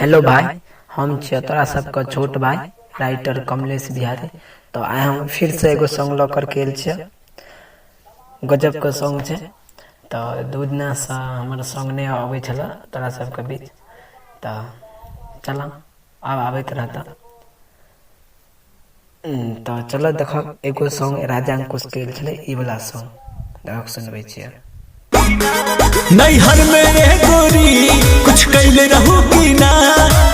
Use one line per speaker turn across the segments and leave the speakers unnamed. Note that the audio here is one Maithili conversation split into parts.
हेलो भाई, हम छियै तोरा सबके छोट भाई राइटर कमलेश बिहारी। तऽ आइ हम फिरसँ एगो सॉन्ग लऽ करके आयल छियै, गजबके सॉन्ग छै। तऽ 2 दिनासँ हमर सॉन्ग नहि अबै छलऽ तोरा सबके बीच, तऽ चलऽ आब आबैत रहतऽ। तऽ चलऽ देखब एगो सॉन्ग राजा अंकुशके आयल छलै, ई वाला सॉन्ग देखक सुनबै छियै।
नैहर में रे गोरी कुछ कैले रहू की ना,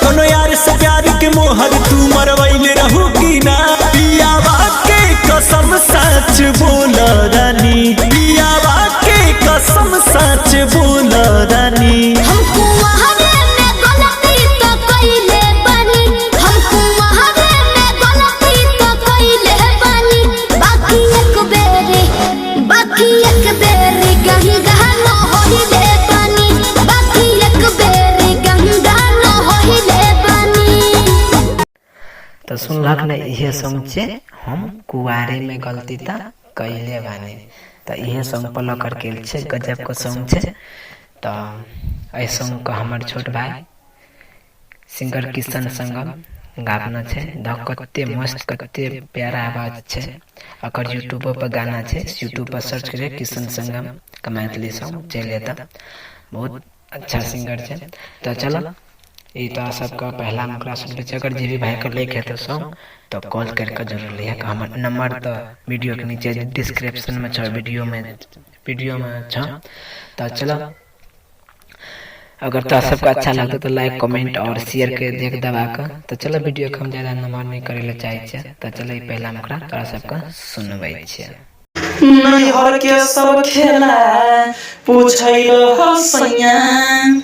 कोनो यार से प्यार के मोहर तू मरवैले रहू की ना। पियावा के कसम सच बोल रानी, पियावा के कसम सच बोल रानी।
हमको वहावे में गलती तो कइले बानी, हमको वहावे में गलती तो कइले बानी, बाकी एक बेरी, बाकी एक बेरी गंगा न होइले बानी, बाकी एक बेरी गंगा न होइले बानी।
तऽ सुनलक ने, इहे सॉन्ग छै, हम कुआरे में गलती तऽ कैले बानी। तऽ इहे सॉन्ग पर लऽ करके आयल छै, गजबके सॉन्ग छै। तऽ एहि सॉन्गके हमर छोट भाई सिंगर किशन संगम गाबना छै। धक कते मस्त, कते प्यारा आवाज छै। ओकर यूट्यूबो पर गाना छै, यूट्यूब पर सर्च करिए किशन संगम के मैथिली सॉन्ग, चलि एतऽ। बहुत अच्छा सिंगर छै। तऽ चल, ई तऽ सबके पहला ओकरा सुनबै छै। अगर जे भी भाइके लैके हेतै सॉन्ग तऽ कॉल करिके जरूर लिहे। हमर नंबर तऽ वीडियोके नीचे डिस्क्रिप्शनमे छौ, वीडियोमे छौ। तऽ चल, अगर तोरा सबके अच्छा लगतौ तऽ लाइक, कमेंट और शेयर के देख दबा कऽ। तऽ चलो, वीडियो के हम ज्यादा नम्हर नहि करै लए चाहै छियै। तऽ चलो, ई पहिला हम ओकरा तोरा सबके सुनबै छियै।
नैहर के सब खेला पूछै रह सैया,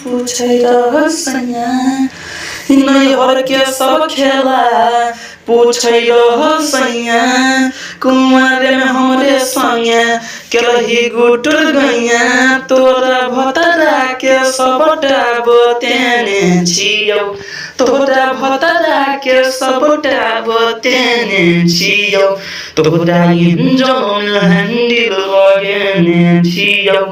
पूछै रह सैया, नैहर के सब खेला पूछै रह सैया, कुंवारे में हमरे संगे केलही गुटुर गैया, तोरा भतरा के सबटा बतेने छियौ, तोरा भतरा के सबटा बतेने छियौ, तोरा इंजन हैंडल लगेने छियौ,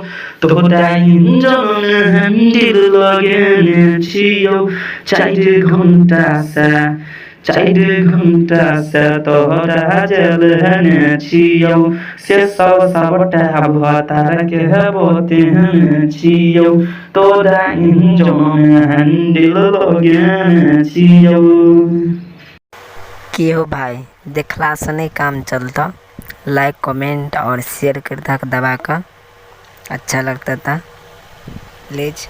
तोरा इंजन हैंडल लगेने छियौ, 4 घंटा से, 4 घंटा से तोरा चलने छियौ, से सब सबटा भतार के बतेने छियौ, तोरा इंजन हैंडल लगेने छियौ।
की हो भाई, देखलासँ नहि काम चलतऽ, लाइक, कमेंट और शेयर कर दहक दबा कऽ, अच्छा लगता था प्लीज।